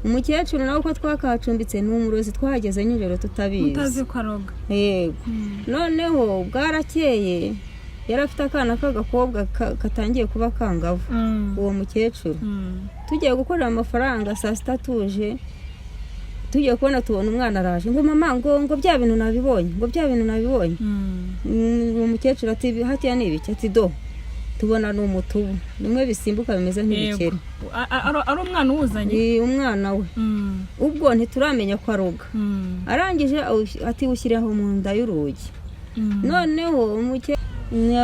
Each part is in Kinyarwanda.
Umukecuru nawe uko twakahacumbitse ni umurozi, twahageze nijoro tutabizi. Mutazi ko aroga? Yego. Noneho bwarakeye, yari afite akana k'agakobwa katangiye kuba kangavu, uwo mukecuru. Tugiye gukorera amafaranga saa sita, tuje tugiye kubona tubona umwana araje ngo: "Mama," ngo "bya bintu nabibonye," ngo "bya bintu nabibonye." Uwo mukecuru ati: "Hatiya ni ibiki?" Ati: "Do." Tubona ni umutubu, bimwe bisimbuka bimeze nk'ibikeri. Ari umwana uwuzanye? Ni umwana we. Ubwo ntituramenya ko aroga. Arangije ati: "Wushyire aho mu nda y'urugi." Noneho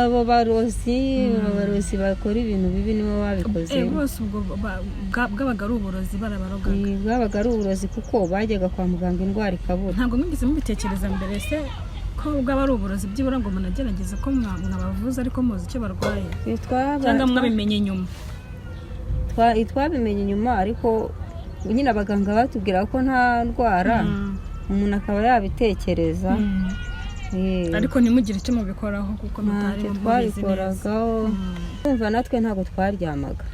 abo barozi bakora ibintu bibi nibo babikoze. Bose ubwo bwabaga ari uburozi, barabarogaga? Bwabaga ari uburozi, kuko bajyaga kwa muganga indwara ikabura. Ntabwo mwigeze mubitekereza mbere se ko bwaba ari uburozi, byibura ngo munagerageze ko mwabavuza ariko muzi icyo barwaye, cyangwa mwabimenye nyuma? Twabimenye nyuma, ariko nyine abaganga batubwira ko nta ndwara, umuntu akaba yabitekereza. Ariko ntimugire icyo mubikoraho kuko mutari Ntacyo mubizi neza. twabikoragaho. Urumva natwe ntabwo twaryamaga.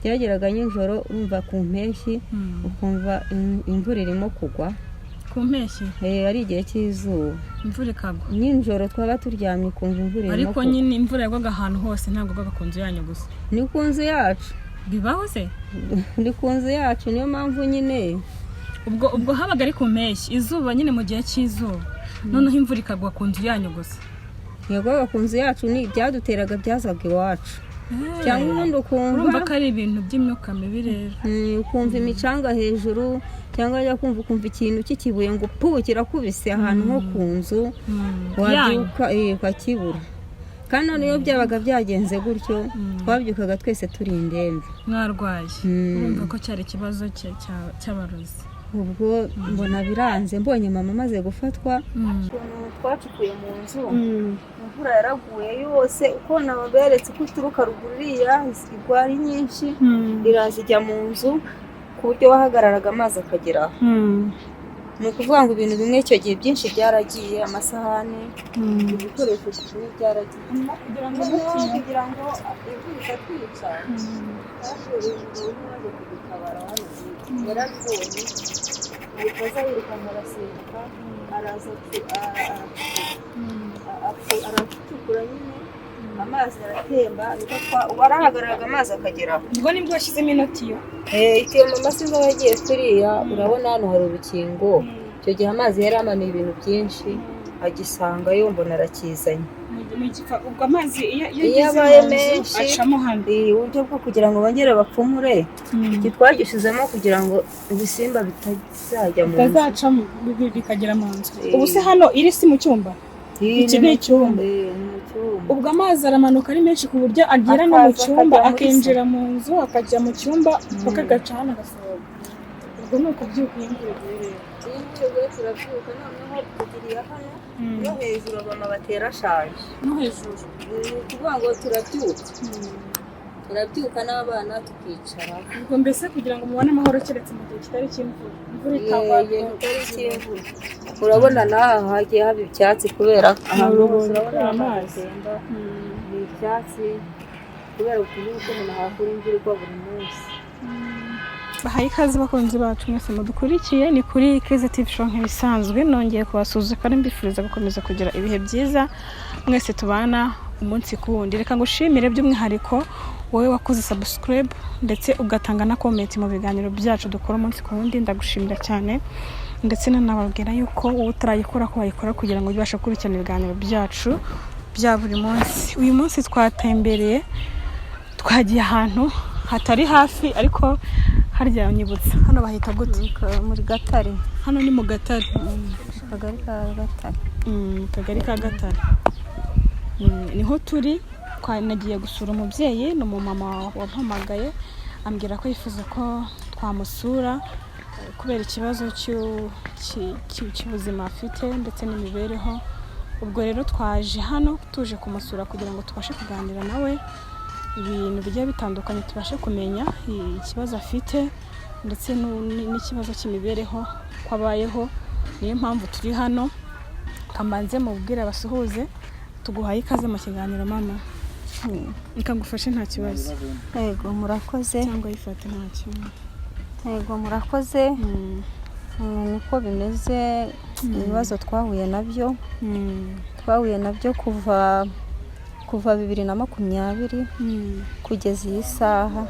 Byageraga nijoro, urumva ku mpeshyi, ukumva imvura irimo kugwa. Ku mpeshyi? Ari igihe cy'izuba. Imvura ikagwa? Nijoro twaba turyamye ukumva imvura irimo Ariko kugwa. nyine imvura yagwaga ahantu hose, ntabwo yagwaga ku nzu yanyu gusa? Ni ku nzu yacu. Bibaho se? Ni ku nzu yacu, niyo mpamvu nyine. Ubwo habaga ari ku mpeshyi, izuba nyine, mu gihe cy'izuba, noneho imvura ikagwa ku nzu yanyu gusa? Yagwaga ku nzu yacu, ni ibyaduteraga byazaga iwacu, cyangwa ubundi ukumva Urumva ko ari ibintu by'imyuka mibi rero. Ukumva imicanga hejuru, cyangwa wajya kumva ukumva ikintu cy'ikibuye ngo pu, kirakubise ahantu nko ku nzu. Yanyu? Wabyuka ukakibura. Kandi noneho iyo byabaga byagenze gutyo, twabyukaga twese turi indembe. Mwarwaye. Urumva ko cyari ikibazo cy'abarozi. Ubwo mbona biranze, mbonye mama amaze gufatwa, ukuntu twacukuye mu nzu, imvura yaraguye yose, uko naberetse ko ituruka ruguru iriya, igwa ari nyinshi, iraza ijya mu nzu ku buryo wahagararaga amazi akagera aho. Ni ukuvuga ngo ibintu bimwe icyo gihe byinshi byaragiye, amasahani, ibikoresho bimwe byaragiye. Kugira ngo Noneho kugira ngo imvura itatwica, kandi uyu mugabo umwe waje kudutabara hano hirya yarabibonye, ahita aza yirukanka, arasimbuka, araza aracukura nyine, amazi aratemba, niko warahagararaga amazi akagera aho. Ubwo nibwo washyizemo inotiyo? Itiyo mama sinzi aho yagiye kuriya. Urabona hano hari urukingo. Icyo gihe amazi yari amanuye ibintu byinshi, agisangayo, mbona arakizanye. Ubwo amazi iyo Iyo ageze abaye mu nzu menshi, acamo hano? Uburyo bwo kugira ngo bongere bapfumure, iki twagishyizemo kugira ngo ibisimba bitazajya mu nzu. Bitazacamo bikagera mu nzu. Ubu se hano iri si mu cyumba? Iki ni icyumba? Ni mu cyumba. Ubwo amazi aramanuka ari menshi ku buryo agera no mu Akaza cyumba, akajya muri akinjira mu nzu, akajya mu cyumba, paka agaca hano agasohoka. Ubwo ni ukubyuka iyo imvura iguye rero? Iyo imvura iguye turabyuka. Noneho tugiriye hano no hejuru amabati yarashaje. No hejuru? Ni ukuvuga ngo turabyuka n'abana tukicara. Ubwo mbese kugira ngo mubone amahoro keretse mu gihe kitari cy'imvura, imvura itagwa? Igihe kitari cy'imvura. Urabona n'aha hagiye haba ibyatsi kubera ahantu hose urabona Kubera amazi amazi. atemba, ni ibyatsi kubera ukuntu uko umuntu ahakura imvura igwa buri munsi. Bahaye ikaze bakunzi bacu mwese mudukurikiye, ni kuri Keza TV Show nk'ibisanzwe. Nongeye kubasuhuza kandi mbifuriza gukomeza kugira ibihe byiza mwese tubana umunsi ku wundi. Reka ngushimire by'umwihariko wowe wakoze subscribe ndetse ugatanga na comment mu biganiro byacu dukora umunsi ku wundi, ndagushimira cyane. Ndetse nanababwira yuko wowe utarayikora ko wayikora kugira ngo ubashe gukurikirana ibiganiro byacu bya buri munsi. Uyu munsi twatembereye, twagiye ahantu hatari hafi, ariko harya nyibutsa, hano bahita gute? Muri Gatare. Hano ni mu Gatare. Akagari ka Gatare. Kagari ka Gatare. Niho turi. Nagiye gusura umubyeyi, ni umumama wampamagaye ambwira ko yifuza ko twamusura kubera ikibazo cy'ubuzima afite ndetse n'imibereho. Ubwo rero twaje hano, tuje kumusura kugira ngo tubashe kuganira nawe ibintu bigiye bitandukanye, tubashe kumenya ikibazo afite ndetse n'ikibazo cy'imibereho ko abayeho. Niyo mpamvu turi hano. Kambanze mubwire abasuhuze. Tuguhaye ikaze mu kiganiro, mama. Reka ngufashe, nta kibazo. Yego, murakoze. Cyangwa yifate, nta kibazo. Yego, murakoze. Niko bimeze. Ibibazo twahuye nabyo, twahuye nabyo kuva 2020 kugeza iyi saha,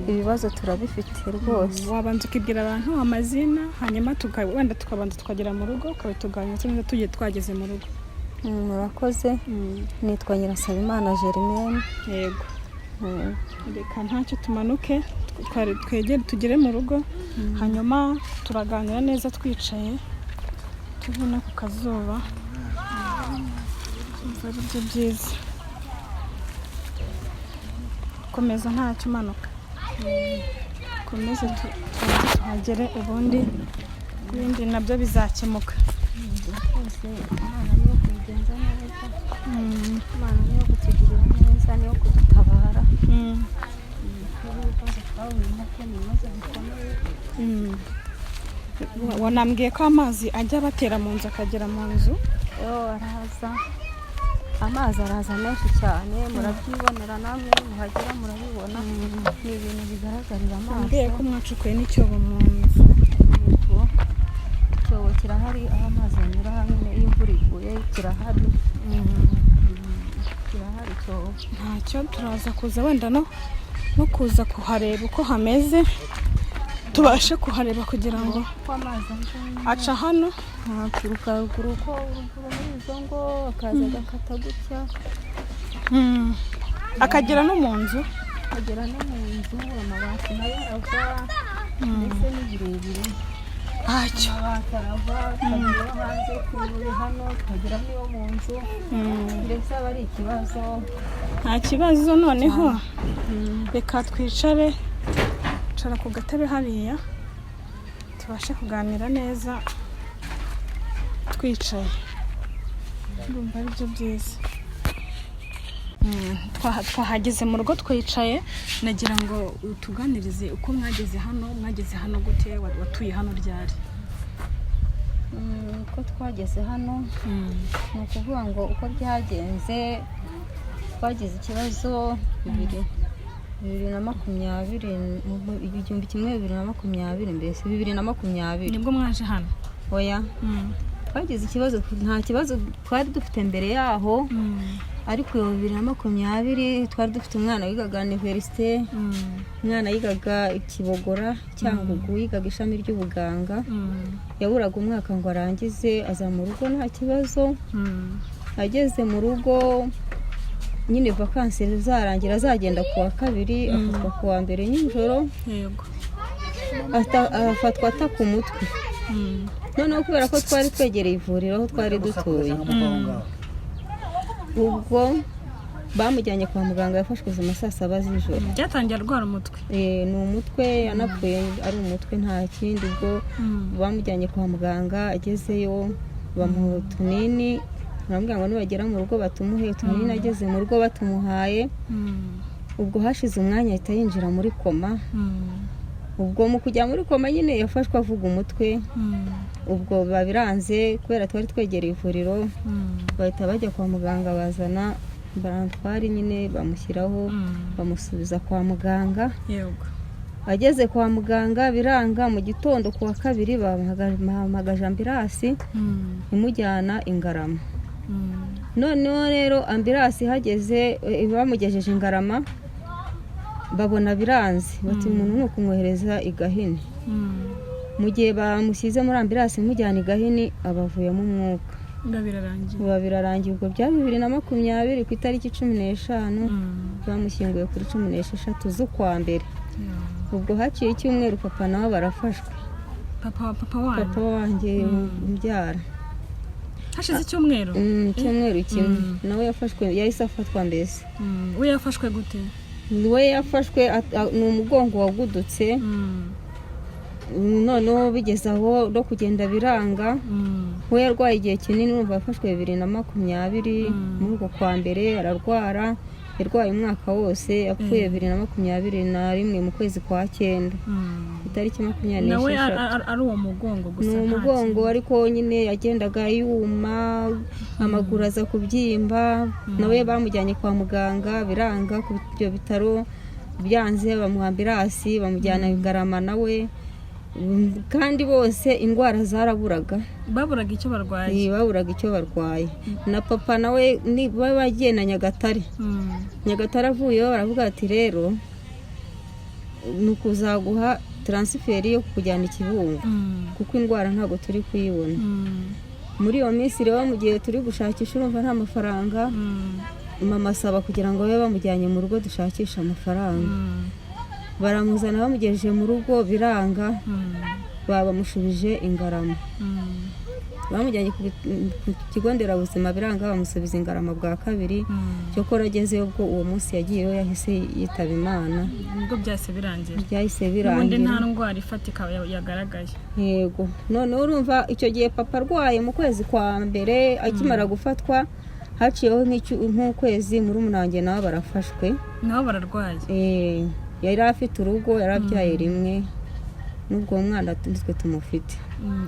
ibibazo turabifite rwose. Wabanza ukibwira abantu amazina, hanyuma wenda tukabanza tukagera mu rugo, ukabituganira neza tugiye twageze mu rugo. Murakoze. Nitwa Nyirasabimana Germaine. Yego. Reka ntacyo, tumanuke, twegere tugere mu rugo, hanyuma turaganira neza twicaye, tubona ku kazuba. Umva ari byo byiza. Komeza, ntacyo, umanuka. Komeze, tubanze tuhagere, ubundi ibindi nabyo bizakemuka. Rwose Imana niyo kubigenza neza. Imana niyo kutugirira neza, niyo kudutabara. Ibibazo twahuye nabyo ni ibibazo bikomeye. Wanambwiye ko amazi ajya abatera mu nzu, akagera mu nzu. Yo, araza, amazi araza menshi cyane. Murabyibonera namwe, muhagera murabibona, ni ibintu bigaragarira amaso. Wambwiye ko mwacukuye n'icyobo mu nzu. Yego, icyobo kirahari aho amazi anyura nyine iyo imvura iguye. Kirahari, kirahari icyobo. Ntacyo, turaza kuza wenda no kuza kuhareba uko hameze, tubashe kuhareba kugira ngo Kuko amazi aza aca hano. Aturuka ruguru, uko ruguru muri izo ngo, akaza agakata gutya. Akagera no mu nzu. Akagera no mu nzu. Amabati nayo arava, ndetse ni birebire. Ntacyo. Amabati arava, tukagera iyo hanze kuri hano, tukagera n'iyo mu nzu, ndetse aba ari ikibazo. Nta kibazo. Noneho reka twicare. Icara ku gatebe hariya, tubashe kuganira neza twicaye. Ndumva ari byo byiza. Twahageze mu rugo, twicaye. Nagira ngo utuganirize uko mwageze hano. Mwageze hano gute? Watuye hano ryari? Uko twageze hano, ni ukuvuga ngo uko byagenze, twagize ikibazo 2020, 2020, mbese 2020. Nibwo mwaje hano? Oya, twagize ikibazo, nta kibazo twari dufite mbere yaho, ariko iyo 2020 twari dufite umwana wigaga université. Umwana yigaga i Kibogora, Cyangugu, yigaga ishami ry'ubuganga. Yaburaga umwaka ngo arangize. Aza mu rugo nta kibazo. Ageze mu rugo nyine, vacances zarangira, azagenda ku wa kabiri, afatwa ku wa mbere nijoro. Afatwa ataka umutwe. Noneho kubera ko twari twegereye ivuriro aho twari dutuye, ubwo bamujyanye kwa muganga. Yafashwe mu saa saba z'ijoro. Byatangiye arwara umutwe? Ni umutwe, yanapfuye ari umutwe, nta kindi. Ubwo bamujyanye kwa muganga, agezeyo bamuha utunini, baramubwira ngo nibagera mu rugo batumuhe utunini. Ageze mu rugo batumuhaye, ubwo hashize umwanya ahita yinjira muri koma. Ubwo mu kujya muri koma nyine yafashwe avuga umutwe. Ubwo babiranze, kubera twari twegereye ivuriro, bahita bajya kwa muganga, bazana brancard nyine, bamushyiraho, bamusubiza kwa muganga. Ageze kwa muganga biranga. Mu gitondo ku wa kabiri bahamagaje ambulance imujyana i Ngarama. Noneho rero ambulance ihageze, bamugejeje i Ngarama, babona biranze, bati umuntu ni ukumwohereza i Gahini. Mu gihe bamushyize muri ambulance imujyana i Gahini, abavuyemo umwuka. Biba birarangiye. Biba birarangiye. Ubwo byari 2020 ku itariki 15. Bamushyinguye kuri 16 z'ukwa mbere. Ubwo haciye icyumweru papa nawe barafashwe. Papa wanyu? Papa wanjye umbyara. Hashize icyumweru? Icyumweru kimwe nawe yafashwe, yahise afatwa mbese. We yafashwe gute? We yafashwe ni umugongo wagudutse. Noneho bigeze aho no kugenda biranga. We yarwaye igihe kinini. Urumva yafashwe 2020 muri uko kwa mbere, ararwara, yarwaye umwaka wose. Yapfuye 2021 mu kwezi kwa cyenda, itariki makumyabiri Nawe n'esheshatu. Ari uwo mugongo gusa? Ni Nta umugongo. kindi. Ariko nyine yagendaga yuma, amaguru aza kubyimba. Nawe bamujyanye kwa muganga biranga, ku ibyo bitaro byanze, bamuha ambulance bamujyana i Ngarama nawe. Kandi bose indwara zaraburaga, Baburaga icyo barwaye. Baburaga icyo barwaye. Na papa nawe niba bagiye na Nyagatare, Nyagatare avuyeho baravuga ati rero ni ukuzaguha transfert yo kujyana i Kibungo, kuko indwara ntabwo turi kuyibona. Muri iyo minsi rero, mu gihe turi gushakisha, urumva nta mafaranga, mama asaba kugira ngo babe bamujyanye mu rugo dushakishe amafaranga. Baramuzana, bamugejeje mu rugo biranga, babamushubije Ingarama. Bamujyanye ku kigo nderabuzima biranga, bamusubiza Ingarama bwa kabiri. Cyokora agezeyo, ubwo uwo munsi yagiyeyo yahise yitaba Imana. Nibwo byahise birangira? Byahise Ubundi birangira. Nta ndwara ifatika yagaragaye? Yego. Noneho urumva icyo gihe papa arwaye mu kwezi kwa mbere, akimara gufatwa haciyeho nk'ukwezi murumuna wanjye nawe barafashwe. Nabo bararwaye? Yari afite urugo, yari abyaye rimwe, n'ubwo uwo mwana nitwe tumufite.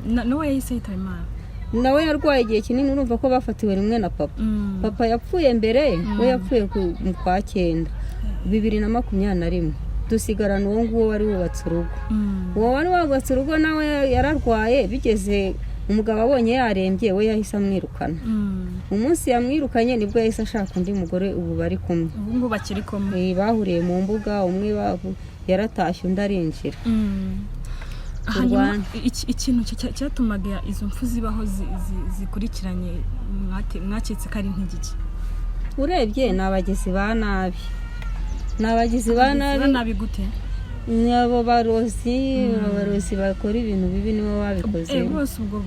N'uwo yahise yitaba Imana? Nawe yarwaye igihe kinini. Urumva ko bafatiwe rimwe na papa. Papa yapfuye mbere, we yapfuye mu kwa cyenda 2021, dusigarana uwo nguwo wari wubatse urugo. Uwo wari wubatse urugo nawe yararwaye, bigeze umugabo abonye yarembye, we yahise amwirukana. Umunsi yamwirukanye nibwo yahise ashaka undi mugore ubu bari kumwe. Ubu ngubu bakiri kumwe? Bahuriye mu mbuga, umwe yaratashye undi arinjira. Hanyuma Rwanda. Ikintu cyatumaga izo mfu zibaho zikurikiranye, mwaketse ko ari nk'igiki? Urebye ni abagizi ba nabi, ni abagizi ba nabi. Ba nabi gute? Ni abo barozi, abarozi bakora ibintu bibi nibo babikoze. Bose ubwo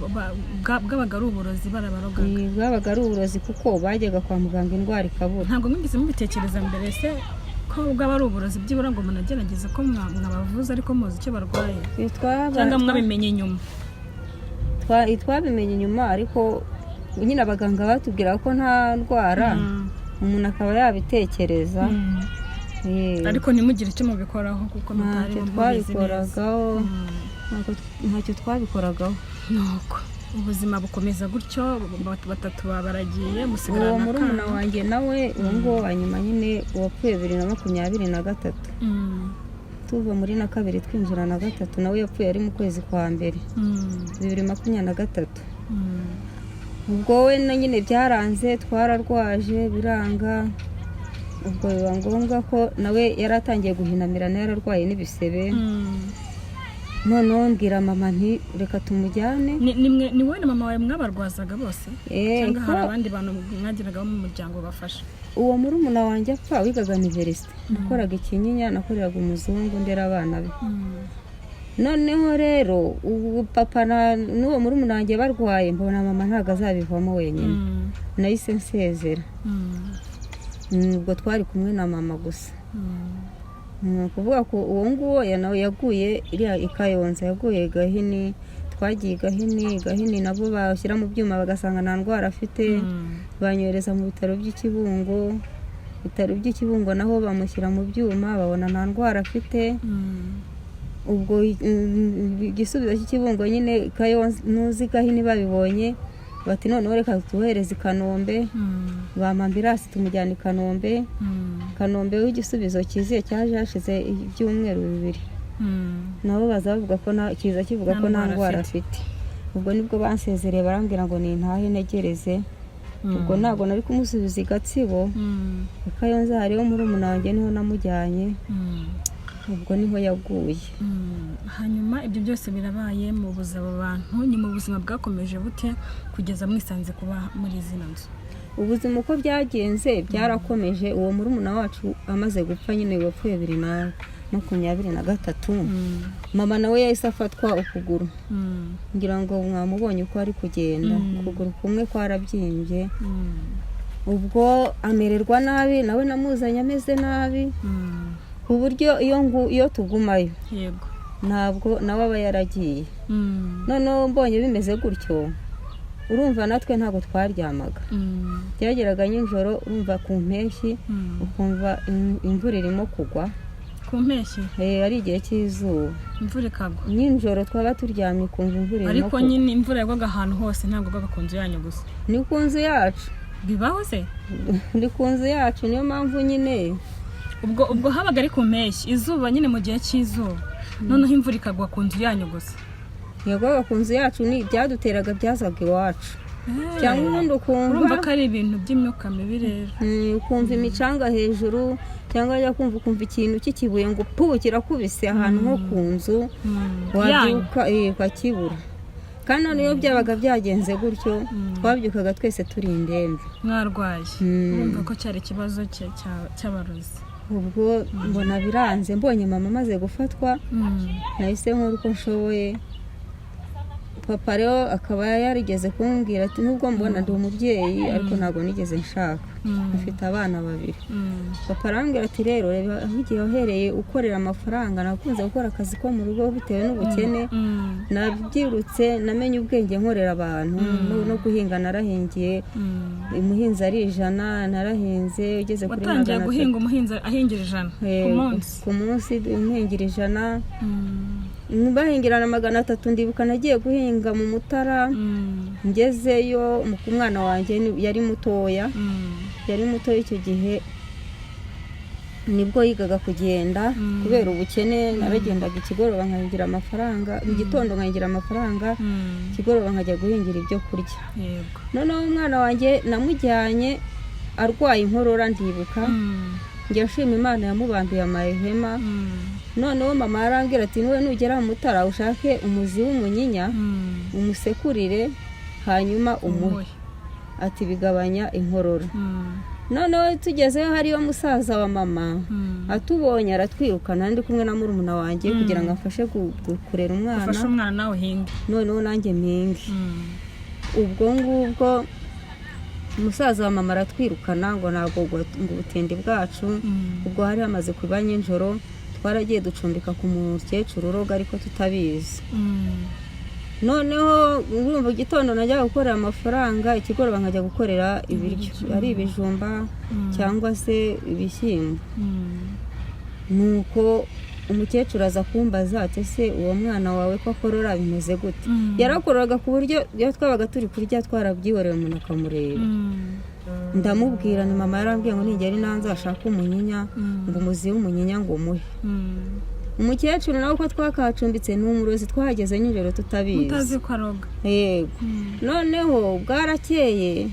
bwabaga ari uburozi barabarogaga? Bwabaga ari uburozi, kuko bajyaga kwa muganga indwara ikabura. Ntabwo mwigeze mubitekereza mbere se ko bwaba ari uburozi, byibura ngo munagerageze ko mwabavuza ariko muzi icyo barwaye, cyangwa mwabimenye nyuma? Twabimenye nyuma, ariko nyine abaganga batubwira ko nta ndwara, umuntu akaba yabitekereza. Ariko ntimugire icyo mubikoraho kuko mutari Ntacyo mubizi neza. twabikoragaho. Ntacyo twabikoragaho. Nuko ubuzima bukomeza gutyo, batatu baba baragiye, musigarana Uwo murumuna akana. wanjye nawe, uwo nguwo wa nyuma nyine, wapfuye 2023, tuva muri na kabiri twinjira na gatatu, nawe yapfuye ari mu kwezi kwa mbere 2023. Ubwo we na nyine byaranze, twararwaje biranga, ubwo biba ngombwa ko nawe yari atangiye guhinamirana, yararwaye n'ibisebe. Noneho mbwira mama nti reka tumujyane. Ni wowe na mama wawe mwabarwazaga bose, cyangwa hari abandi bantu mwagiraga bo mu muryango bafasha? Uwo murumuna wanjye apfa wigaga université, nakoraga ikinyinya, nakoreraga umuzungu ndera abana be. Noneho rero ubu papa n'uwo murumuna wanjye barwaye, mbona mama ntabwo azabivamo wenyine, nahise nsezera. Ubwo twari kumwe na mama gusa. Ni ukuvuga ko uwo nguwo nawe yaguye iriya i Kayonza, yaguye Gahini. Twagiye Gahini, Gahini nabo bashyira mu byuma bagasanga nta ndwara afite, banyohereza mu bitaro by'Ikibungo. Ibitaro by'Ikibungo naho bamushyira mu byuma babona nta ndwara afite. Ubwo igisubizo cy'Ikibungo nyine, Kayonza ntuzi Gahini, babibonye bati noneho reka tubohereze i Kanombe. Bampa ambulance tumujyana i Kanombe. Kanombe w'igisubizo kiziye cyaje hashize ibyumweru 2, nabo baza bavuga ko nta kiza kivuga Nta ko nta ndwara ndwara afite. afite. Ubwo nibwo bansezereye, barambwira ngo nintahe ntegereze. Ubwo ntabwo nari kumusubiza i Gatsibo, i Kayonza hariho murumuna wanjye, niho namujyanye. Ubwo niho yaguye. Hanyuma ibyo byose birabaye mu buzima, abantu nyuma ubuzima bwakomeje bute kugeza mwisanze kuba muri zino nzu? Ubuzima uko byagenze byarakomeje. Uwo murumuna wacu amaze gupfa nyine, wapfuye 2023, mama nawe yahise afatwa ukuguru. Ngira ngo mwamubonye uko ari kugenda, ukuguru kumwe kwarabyimbye. Ubwo amererwa nabi, nawe namuzanye ameze nabi, ku buryo iyo tugumayo ntabwo nawe aba yaragiye. Noneho mbonye bimeze gutyo, urumva natwe ntabwo twaryamaga. Byageraga nijoro, urumva ku mpeshyi, ukumva imvura irimo kugwa. Ku mpeshyi? Ari igihe cy'izuba. Imvura ikagwa? Nijoro twaba turyamye ukumva imvura irimo Ariko kugwa. nyine imvura yagwaga ahantu hose, ntabwo yagwaga ku nzu yanyu gusa? Ni ku nzu yacu. Bibaho se? Ni ku nzu yacu, niyo mpamvu nyine. Ubwo habaga ari ku mpeshyi, izuba nyine, mu gihe cy'izuba. Noneho imvura ikagwa ku nzu yanyu gusa? Yagwaga ku nzu yacu, ni ibyaduteraga byazaga iwacu, cyangwa ubundi ukumva Urumva ko ari ibintu by'imyuka mibi rero. Ukumva imicanga hejuru, cyangwa wajya kumva ukumva ikintu cy'ikibuye ngo pu, kirakubise ahantu nko ku nzu, wabyuka ukakibura. Kandi noneho iyo byabaga byagenze gutyo, twabyukaga twese turi indembe. Mwarwaye. Urumva ko cyari ikibazo cy'abarozi. Ubwo mbona biranze, mbonye mama amaze gufatwa, nahise nkora uko nshoboye. Papa rero akaba yarigeze kumbwira ati: "Nubwo mbona ndi umubyeyi, ariko ntabwo nigeze nshaka, afite abana babiri." Papa arambwira ati: "Rero reba aho igihe wahereye ukorera amafaranga. Nakunze gukora akazi ko mu rugo bitewe n'ubukene. Nabyirutse namenye ubwenge nkorera abantu, no guhinga narahingiye umuhinzi ari 100, narahinze ugeze kuri Watangiye 300." guhinga umuhinzi ahingira 100 ku munsi? Ku munsi mpingira 100, bahingirana 300. Ndibuka nagiye guhinga mu Mutara, ngezeyo umwana wanjye yari mutoya, yari mutoya icyo gihe, nibwo yigaga kugenda. Kubera ubukene naragendaga ikigoroba nkahingira amafaranga, mu gitondo nkahingira amafaranga, ikigoroba nkajya guhingira ibyo kurya. Noneho umwana wanjye namujyanye arwaye inkorora, ndibuka njya nshima Imana yamubambiye amahema. Noneho mama arambwira ati: "Niwe nugera mu Mutara ushake umuzi w'umunyinya, umusekurire, hanyuma umuhe." Ati: "Bigabanya inkorora." Noneho tugezeyo hariyo musaza wa mama, atubonye aratwirukana, ndi kumwe na murumuna wanjye, kugira ngo amfashe kurera umwana. Ufashe umwana nawe uhinge. Noneho nanjye mpinge. Ubwo ngubwo umusaza wa mama aratwirukana ngo ntabwo ngo ubutindi bwacu. Ubwo hari hamaze kuba nijoro, twaragiye ducumbika ku mukecuru uroga ariko tutabizi. Noneho urumva igitondo najyaga gukorera amafaranga, ikigoroba nkajya gukorera ibiryo, ari ibijumba cyangwa se ibishyimbo. Nuko umukecuru aza kumbaza ati: "Ese uwo mwana wawe ko akorora bimeze gute?" Yarakororaga ku buryo iyo twabaga turi kurya twarabyihoreye umuntu akamureba. Ndamubwira ni mama yarambwiye ngo nigera inanza ashake umunyinya, ngo umuzi w'umunyinya, ngo umuhe. Umukecuru nawe uko twakahacumbitse ni umurozi, twahageze nijoro tutabizi. Mutazi ko aroga. Yego. Noneho bwarakeye,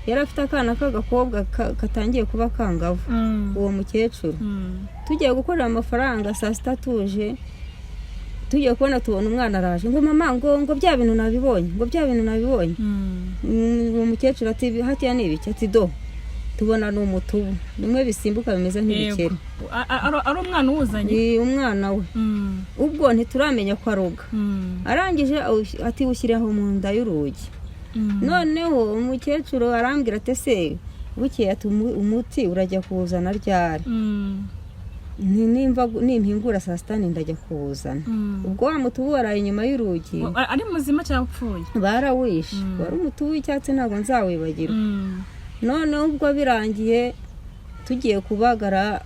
yari afite akana k'agakobwa katangiye kuba akangavu, uwo mukecuru. Tugiye gukorera amafaranga saa sita tuje, tugiye kubona tubona umwana araje ngo: "Mama," ngo "bya bintu nabibonye," ngo "bya bintu nabibonye." Uwo mukecuru ati: "Hatiya ni ibiki?" Ati: "Do." Tubona ni umutubu, bimwe bisimbuka bimeze nk'ibikeri. Ari umwana uwuzanye? Ni umwana we. Ubwo ntituramenya ko aroga. Arangije ati: "Ushyire aho mu nda y'urugi." Noneho umukecuru arambwira ati: "Ese bukeye," ati, "umuti urajya kuwuzana ryari?" Nimva nimpingura saa sita ndajya kuwuzana. Ubwo wa mutubu waraye inyuma y'urugi. Ari muzima cyangwa upfuye? Barawishe. Wari umutubu w'icyatsi, ntabwo nzawibagirwa. Noneho ubwo birangiye tugiye kubagara,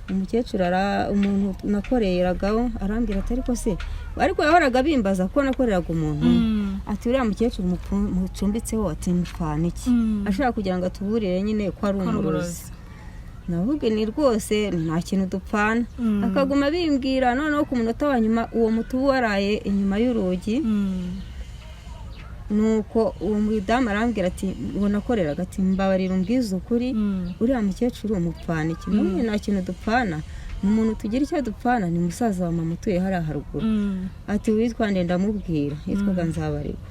umukecuru, umuntu nakoreragaho arambwira ati: "Ariko se," ariko yahoraga bimbaza ko nakoreraga umuntu, ati: "Uriya mukecuru mucumbitseho," ati, "mupfana iki?" Ashaka kugira ngo atuburire nyine ko ari umurozi. Navuga ni rwose nta kintu dupfana. Akaguma bimbwira. Noneho ku munota wa nyuma uwo mutubu waraye inyuma y'urugi. Nuko uwo mudamu arambwira ati, uwo nakoreraga, ati: "Mbabarira umbwize ukuri, uriya mukecuru umupfana iki?" Namwe nta kintu dupfana, ni umuntu tugira icyo dupfana ni musaza wa mama utuye hariya haruguru. Ati: "Witwa nde?" Ndamubwira, yitwaga Nzabarirwa.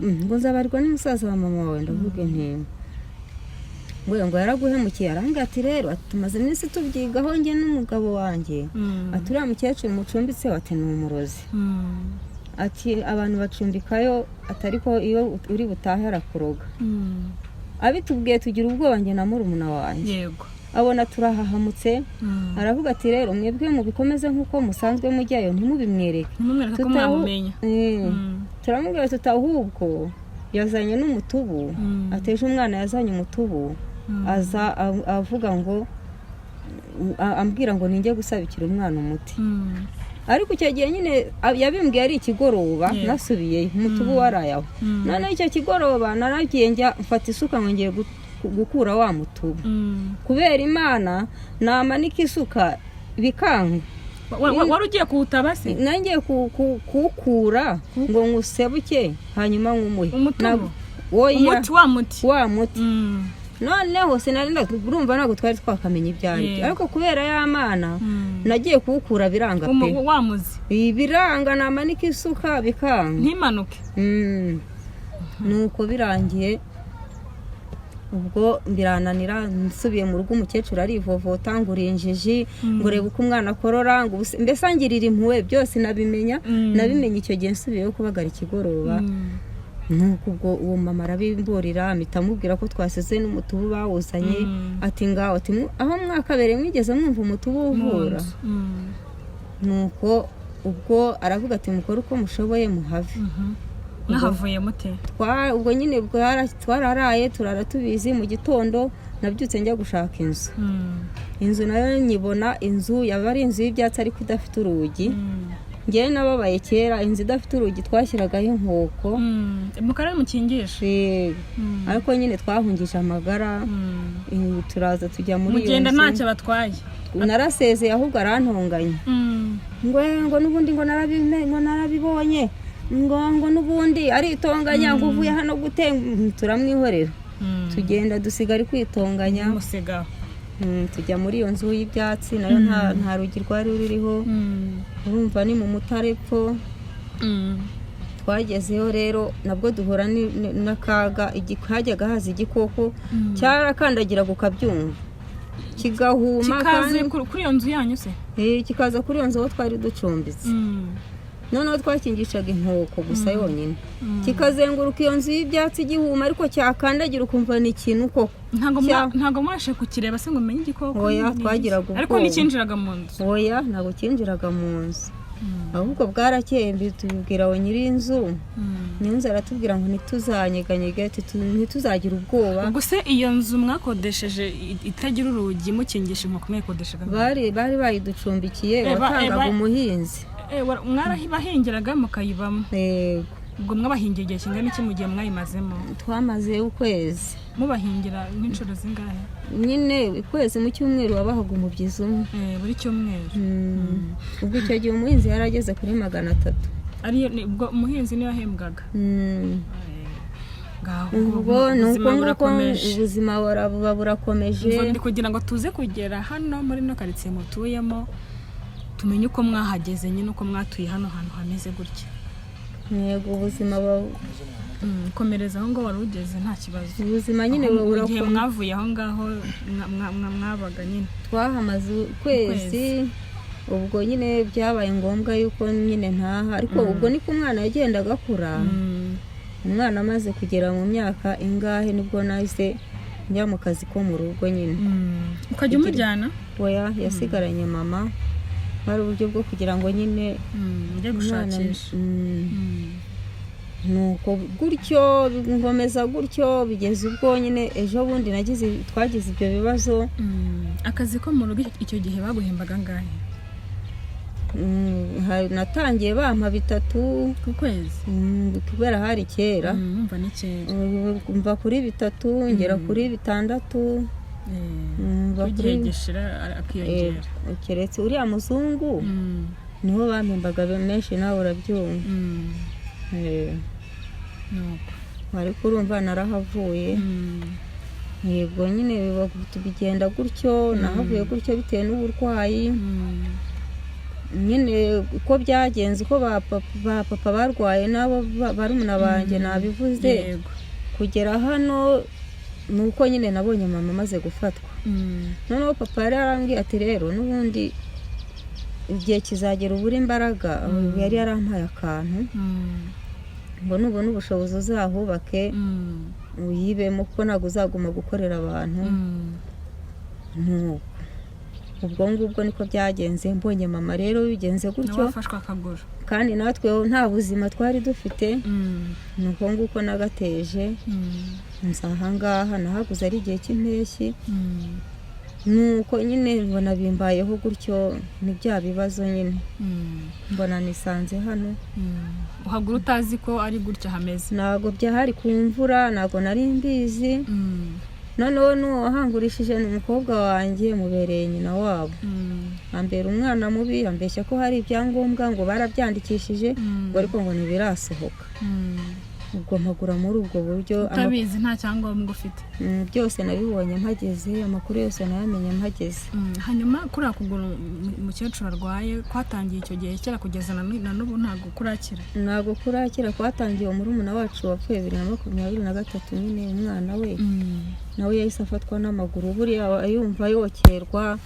Ngo: "Nzabarirwa ni musaza wa mama wawe?" Ndavuga nti ngo yaraguhemukiye. Arambwira ati: "Rero," ati, "tumaze iminsi tubyigaho njye n'umugabo wanjye," ati, "uriya mukecuru mucumbitseho," ati, "ni umurozi," ati, "abantu bacumbikayo," ati, "ariko iyo uri butahe arakuroga." Abitubwiye tugira ubwoba njye na murumuna wanjye. Abona turahahamutse, aravuga ati: "Rero mwebwe mubikomeze nk'uko musanzwe mujyayo, ntimubimwereke." Ntimumwereke ko mwamumenya. Turamubwira tuti: "Ahubwo yazanye n'umutubu." Ateje umwana yazanye umutubu, aza avuga ngo ambwira ngo ninjye gusabikira umwana umuti. Ariko icyo gihe nyine yabimbwiye ari ikigoroba, nasubiyeyo umutubu waraye aho. Noneho icyo kigoroba naragiye njya mfata isuka ngo ngiye gukura wa mutubu. Kubera Imana namanika isuka. Bikanga. Wari ugiye kuwutaba se? Nangiye kuwukura ngo nywusebuke, hanyuma nkumuhe. Umutubu? Oya. Umuti, wa muti? Wa muti. Noneho sinari, urumva ntabwo twari twakamenya ibyo ari byo, ariko kubera ya mana, nagiye kuwukura biranga pe. Wa muzi? Ibi biranga, namanika isuka bikanga. Ntimanuke. Nuko birangiye ubwo birananira, nsubiye mu rugo umukecuru arivovota ngo uri injiji, ngo reba uko umwana akorora, ngo mbese angirira impuhwe, byose nabimenya. Nabimenye icyo gihe nsubiyeyo kubagara ikigoroba. Nuko ubwo uwo mama arabimburira, mpita amubwira ko twasize n'umutubu bawuzanye. Ati ngaho, ati aho mwakabereye mwigeze mwumva umutubu Mu uvura?" nzu. Nuko ubwo aravuga ati mukore uko mushoboye muhave. Mwahavuye mute? Ubwo nyine twararaye, turara tubizi. Mu gitondo nabyutse njya gushaka inzu. Inzu nayo nyibona, inzu yaba ari inzu y'ibyatsi ariko idafite urugi. Ngewe nababaye kera, inzu idafite urugi twashyiragaho inkoko. Mukara mukingisha. Yego. Ariko nyine twahungije amagara, turaza tujya muri iyo Mugenda nzu. ntacyo batwaye? Narasezeye, ahubwo arantonganya ngo n'ubundi ngo ngo narabibonye, ngo n'ubundi aritonganya ngo uvuye hano gute. Turamwihorera, tugenda dusiga ari kwitonganya. Musigaho. Tujya muri iyo nzu y'ibyatsi, nayo nta rugi rwari ruriho. Urumva ni mu Mutara epfo. Twagezeyo rero nabwo duhura n'akaga. Hajyaga haza igikoko cyarakandagiraga ukabyumva, kigahuma. Kikaze kuri iyo nzu yanyu se? Kikaza kuri iyo nzu aho twari ducumbitse. Noneho twakingishaga inkoko gusa yonyine, kikazenguruka iyo nzu y'ibyatsi gihuma, ariko cyakandagira ukumva ni ikintu koko. Ntabwo mwashe kukireba se ngo umenye igikoko Oya, ni iki? twagiraga Ariko ubwoba. nticyinjiraga mu nzu? Oya, ntabwo cyinjiraga mu nzu. Ahubwo bwarakeye mbi tubibwira aho nyir'inzu. Nyir'inzu aratubwira ngo ntituzanyeganyege, ati ntituzagire ubwoba. Ubwo se iyo nzu mwakodesheje itagira urugi, mukingisha inkoko, mwayikodeshaga angahe? Bari bayiducumbikiye. Watangaga umuhinzi. Mwarabahingiraga mukayibamo? Yego. Ubwo mwabahingiye igihe kingana iki mu gihe mwayimazemo? Twamaze ukwezi. Mubahingira nk'inshuro zingahe? Nyine ukwezi, mu cyumweru wabahaga umubyizi umwe. Buri cyumweru. Ubwo icyo gihe umuhinzi yari ageze kuri 300. Ariyo ubwo umuhinzi niyo yahembwaga? Ngaho. Ubwo ni uko Ubuzima nguko. burakomeje. Ubuzima buba burakomeje. Ubwo ndi kugira ngo tuze kugera hano muri ino karitsiye mutuyemo, tumenye uko mwahageze nyine, uko mwatuye hano hantu hameze gutya. Yego, ubuzima Komereza aho ngaho wari ugeze, nta kibazo. Ubuzima nyine Aho mu gihe burakomeye. mwavuye aho ngaho mwabaga nyine. Twahamaze ukwezi. Ubwo nyine byabaye ngombwa yuko nyine ntaha, ariko ubwo niko umwana yagendaga akura. Umwana amaze kugera mu myaka ingahe nibwo nahise njya mu kazi ko mu rugo nyine. Ukajya umujyana? Oya, yasigaranye mama, hari uburyo bwo kugira ngo nyine Ujye umwana gushakisha. Nuko gutyo nkomeza gutyo, bigeze ubwo nyine ejo bundi nagize, twagize ibyo bibazo. Akazi ko mu rugo icyo gihe baguhembaga angahe? Natangiye bampa 300. Ku kwezi? Kubera hari kera. Umva ni kera. Mva kuri 3 ngera kuri 6. Mva Igihe kuri gishira akiyongera. Keretse uriya muzungu, niho bampembaga menshi, nawe urabyumva. Nuko. Ariko urumva narahavuye. Yego nyine bigenda gutyo, nahavuye gutyo bitewe n'uburwayi. Nyine uko byagenze, uko ba papa barwaye n'abo barumuna banjye nabivuze. Kugera hano ni uko nyine nabonye mama amaze gufatwa. Noneho papa yari yarambwiye ati rero n'ubundi igihe kizagera ubura imbaraga. Yari yarampaye akantu ngo nubona ubushobozi uzahubake, uyibemo, kuko ntabwo uzaguma gukorera abantu. Nuko ubwo ngubwo niko byagenze. Mbonye mama rero bigenze Nawe gutyo, wafashwe akaguru. kandi natwe nta buzima twari dufite. Ni uko nguko nagateje nza ahangaha. Nahaguze ari igihe cy'impeshyi. Nuko nyine mbona bimbayeho gutyo, ni bya bibazo nyine, mbona nisanze hano. Uhagura utazi ko ari gutya hameze? Ntabwo byahari ku mvura, ntabwo nari mbizi. Noneho n'uwo wahangurishije ni umukobwa wanjye, mubereye nyina wabo. Ambera umwana mubi, ambeshya ko hari ibyangombwa ngo barabyandikishije, ngo ariko ngo ntibirasohoka. Ubwo mpagura muri ubwo buryo. Utabizi, nta cyangombwa ufite? Byose nabibonye mpageze, amakuru yose nayamenye mpageze. Hanyuma kuriya kuguru umukecuru arwaye kwatangiye icyo gihe kera, kugeza na n'ubu ntabwo kurakira? Ntabwo kurakira. Kwatangiye murumuna wacu wapfuye 2023 nyine, umwana we nawe yahise afatwa n'amaguru. Buriya aba yumva yokerwa,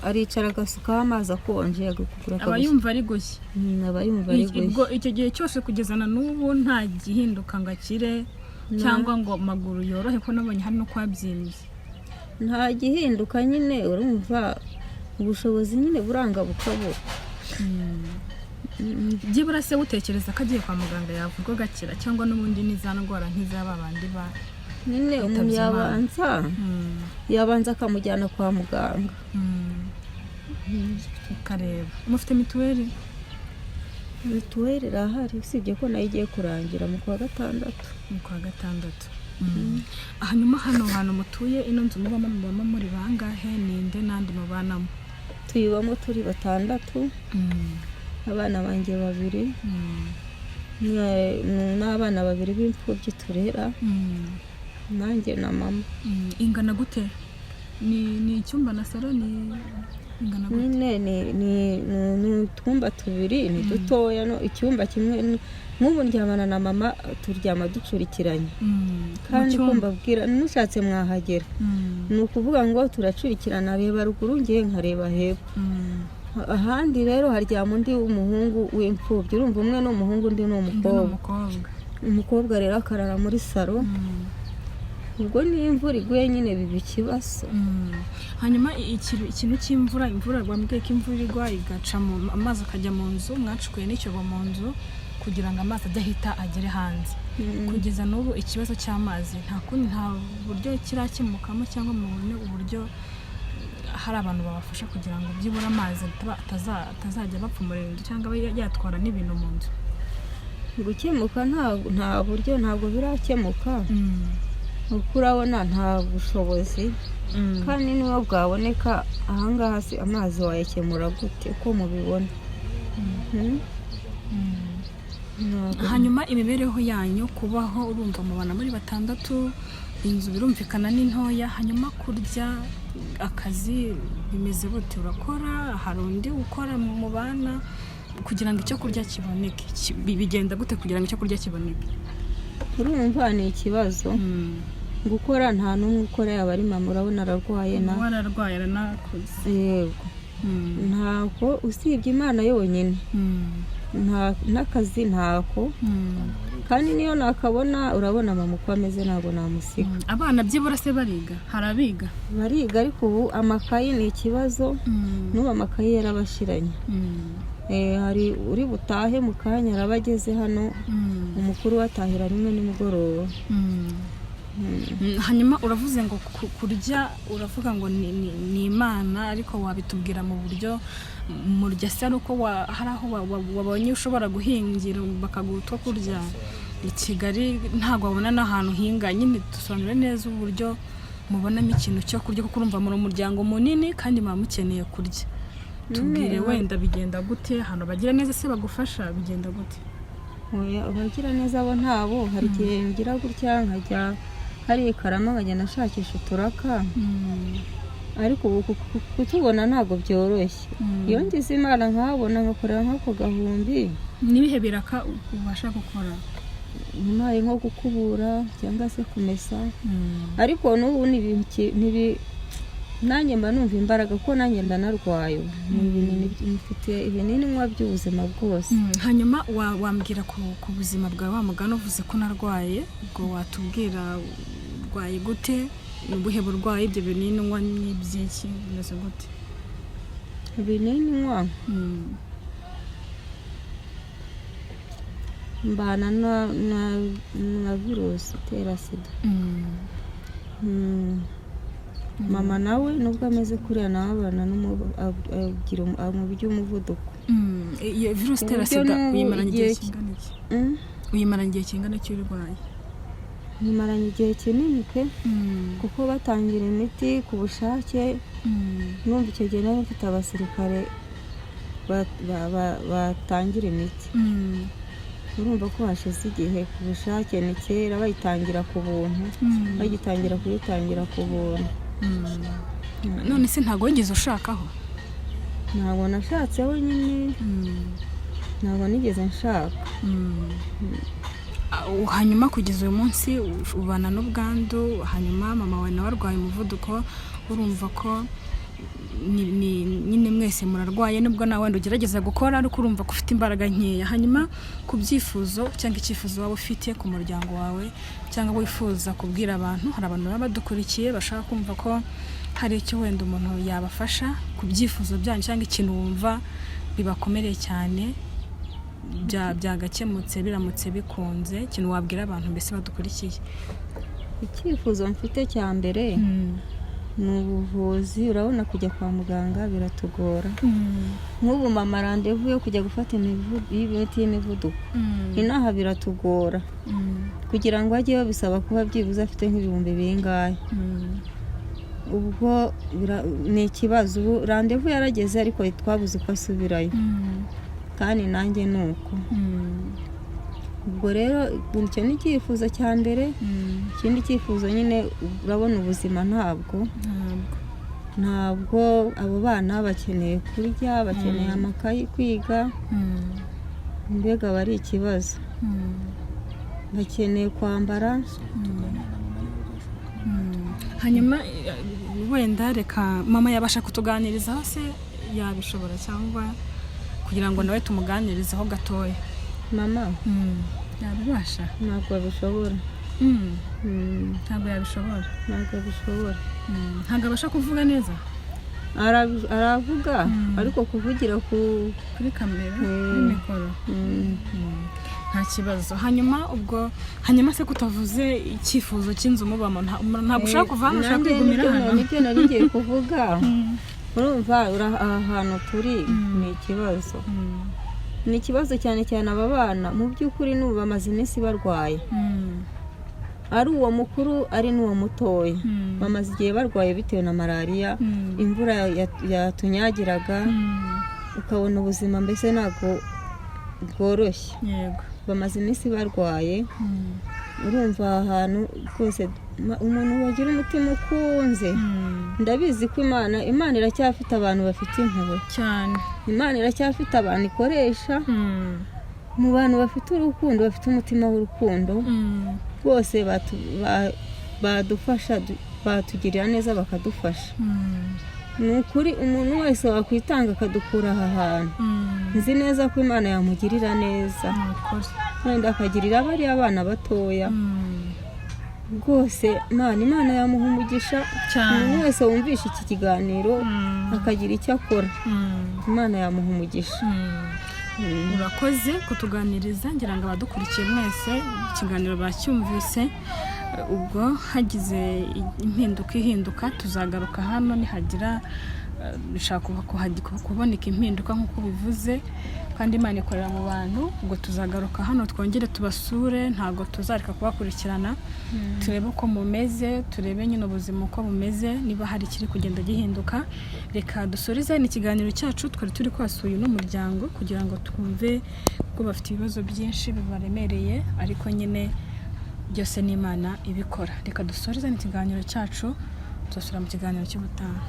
aricara agasukaho amazi akonje, agakugura. Aba yumva ari gushya? Aba yumva ari gushya. Ubwo icyo gihe cyose kugeza na n'ubu nta gihinduka ngo akire cyangwa ngo amaguru yorohe, ko nabonye hari no kwabyimbye? Nta gihinduka nyine, urumva ubushobozi nyine buranga bukabura. Byibura se utekereza ko agiye kwa muganga yavurwa agakira, cyangwa n'ubundi ni za ndwara nk'iz'aba bandi ba Nyine umuntu yitabye Imana? yabanza akamujyana kwa muganga. Ukareba mufite mituweli? Mituweli irahari, usibye ko nayo igiye kurangira mu kwa gatandatu. Mu kwa gatandatu. Hanyuma hano hantu mutuye, ino nzu mubamo, mubamo muri bangahe? Ninde n'andi mubanamo? Tuyibamo turi batandatu: abana banjye babiri n'abana babiri b'imfubyi turera, nanjye na mama. Ingana gute? Ni icyumba na salo? Ni ingana gute? Nyine ni utwumba tubiri, ni dutoya. No icyumba kimwe nk'ubu ndyamana na mama, turyama ducurikiranye. Kandi Mu cyumba? Ko mbabwira, mushatse mwahagera. Ni ukuvuga ngo turacurikirana, areba ruguru, ngewe nkareba hepfo. Ahandi rero haryama undi w'umuhungu w'imfubyi. Urumva umwe ni umuhungu, undi ni Undi ni umukobwa. Umukobwa. Umukobwa rero akarara muri salo. Ubwo niyo imvura iguye nyine biba ikibazo. Hanyuma ikintu cy'imvura, imvura wambwiye ko imvura igwa igaca mu amazi akajya mu nzu, mwacukuye n'icyobo mu nzu kugira ngo amazi ajye ahita agere hanze. Kugeza n'ubu ikibazo cy'amazi nta kundi, nta buryo kirakemukamo, cyangwa mubone uburyo hari abantu babafasha kugira ngo byibura amazi atazajya bapfumurira inzu cyangwa abe yatwara n'ibintu mu nzu? Gukemuka nta buryo, ntabwo birakemuka, kuko urabona nta bushobozi. Kandi niba bwaboneka ahangaha se amazi wayakemura gute uko mubibona? Hanyuma imibereho yanyu, kubaho, urumva mubana muri batandatu, inzu birumvikana ni ntoya. Hanyuma kurya, akazi bimeze bute? Urakora? Hari undi ukora mu bana kugira ngo icyo kurya kiboneke? Bigenda gute kugira ngo icyo kurya kiboneke? Urumva ni ikibazo. Gukora nta n'umwe ukora, yaba ari mama, urabona ararwaye na Wararwaye, aranakuze. Yego. Ntabwo, usibye Imana yonyine, nta n'akazi ntako. Kandi niyo nakabona, urabona mama uko ameze, ntabwo namusiga. Abana byibura se bariga? Hari abiga? Bariga, ariko ubu amakayi ni ikibazo. N'ubu amakayi yarabashiranye. Hari uri butahe mu kanya, araba ageze hano. Umukuru we atahira rimwe nimugoroba. Hanyuma uravuze ngo kurya, uravuga ngo ni Imana, ariko wabitubwira mu buryo murya se? Ari uko hari aho wabonye ushobora guhingira bakaguha utwo kurya? I Kigali ntabwo wabona n'ahantu uhinga nyine. Dusobanure neza uburyo mubonamo ikintu cyo kurya, kuko urumva muri umuryango munini kandi muba mukeneye kurya. Tubwire wenda bigenda gute, ahantu bagira neza se bagufasha, bigenda gute? Oya, abagira neza bo ntabo. Hari igihe ngira gutya nkajya hariya i Karama, nkagenda nshakisha uturaka, ariko ubu kutubona ntabwo byoroshye. Iyo ngize Imana nkahabona, nkakorera nk'ako gahumbi. N'ibihe biraka ubasha gukora? Ntaye nko gukubura cyangwa se kumesa, ariko n'ubu nanjye mba numva imbaraga, kuko nanjye ndanarwaye. Ni ibinini, mfite ibinini nywa by'ubuzima bwose. Hanyuma wambwira ku buzima bwawe, wa mugani uvuze ko unarwaye, ubwo watubwira urwaye gute, ni ubuhe burwayi, ibyo binini unywa ni iby'iki, bimeze gute? Ibinini nywa, mbana na virusi itera sida. Mama nawe nubwo ameze kuriya, nawe abana agira mu by'umuvuduko. Iyo virusi itera Uburyo sida n'ubu uyimaranye igihe igihe kingana iki? Uyimaranye igihe kingana iki urwaye? Nyimaranye igihe kinini pe, kuko batangira imiti ku bushake. Numva icyo gihe nari mfite abasirikare batangira imiti. Urumva ko hashize igihe ku bushake, ni kera bayitangira ku buntu, bagitangira kuyitangira ku buntu. None se ntabwo wigeze ushakaho? Ntabwo nashatseho nyine, ntabwo nigeze nshaka. Hanyuma kugeza uyu munsi ubana n'ubwandu, hanyuma mama wawe nawe arwaye umuvuduko, urumva ko nyine mwese murarwaye, nubwo nawe wenda ugerageza gukora ariko urumva ko ufite imbaraga nkeya. Hanyuma ku byifuzo cyangwa icyifuzo waba ufite ku muryango wawe cyangwa wifuza kubwira abantu, hari abantu baba badukurikiye bashaka kumva ko hari icyo wenda umuntu yabafasha ku byifuzo byanyu cyangwa ikintu wumva bibakomereye cyane byagakemutse biramutse bikunze, ikintu wabwira abantu mbese badukurikiye? Icyifuzo mfite cya mbere ni ubuvuzi. Urabona kujya kwa muganga biratugora. Nk'ubu mama randevu yo kujya gufata imiti y'imivuduko inaha biratugora. Kugira ngo ajyeyo bisaba kuba byibuze afite nk'ibihumbi bingahe. Ubwo ni ikibazo. Ubu randevu yarageze ariko twabuze uko asubirayo, kandi nanjye ni uko. Ubwo rero icyo ni icyifuzo cya mbere. Ikindi cyifuzo nyine, urabona ubuzima ntabwo abo bana bakeneye kurya, bakeneye amakayi, kwiga, mbega aba ari ikibazo. Bakeneye kwambara. Hanyuma wenda reka mama yabasha kutuganirizaho se, yabishobora cyangwa kugira ngo nawe tumuganirizeho gatoya? Mama? Yabibasha? Ntabwo abishobora. Ntabwo yabishobora? Ntabwo abishobora. Ntabwo abasha kuvuga neza? Aravuga ariko kuvugira ku kuri kamera, kuri mikoro nta kibazo. Hanyuma ubwo hanyuma se kutavuze icyifuzo cy'inzu mubamo, ntabwo ushaka kuva hano, ushaka Nanjye kwigumira hano? Nibyo nari ngiye kuvuga. Urumva aha hantu turi ni ikibazo, ni ikibazo cyane cyane aba bana. Mu by'ukuri n'ubu bamaze iminsi barwaye, ari uwo mukuru ari n'uwo mutoya. Bamaze igihe barwaye bitewe na malariya, imvura yatunyagiraga, ukabona ubuzima mbese ntabwo bworoshye. Bamaze iminsi barwaye. Urumva aha hantu rwose umuntu wagira umutima ukunze, ndabizi ko Imana iracyafite abantu bafite impuhwe. Cyane. Imana iracyafite abantu ikoresha mu bantu bafite urukundo, bafite umutima w'urukundo. Bose badufasha, batugirira neza bakadufasha. Ni ukuri umuntu wese wakwitanga akadukura aha hantu, nzi neza ko Imana yamugirira neza, Ni ukuri. wenda akagirira bariya bana batoya. Rwose Imana yamuha umugisha. Cyane. Umuntu wese wumvisha iki kiganiro akagira icyo akora, Imana yamuha umugisha. Urakoze kutuganiriza. Ngira ngo abadukurikiye mwese ikiganiro bacyumvise. Ubwo hagize impinduka ihinduka tuzagaruka hano, nihagira bishaka kuboneka impinduka nk'uko bivuze, kandi Imana ikorera mu bantu. Ubwo tuzagaruka hano twongere tubasure, ntabwo tuzareka kubakurikirana, turebe uko mumeze, turebe nyine ubuzima uko bumeze, niba hari ikiri kugenda gihinduka. Reka dusoreze ni ikiganiro cyacu. Twari turi kwasuye uno muryango kugira ngo twumve ko bafite ibibazo byinshi bibaremereye, ariko nyine byose ni Imana ibikora. Reka dusoreze ikiganiro cyacu, tuzasubira mu kiganiro cy'ubutaha.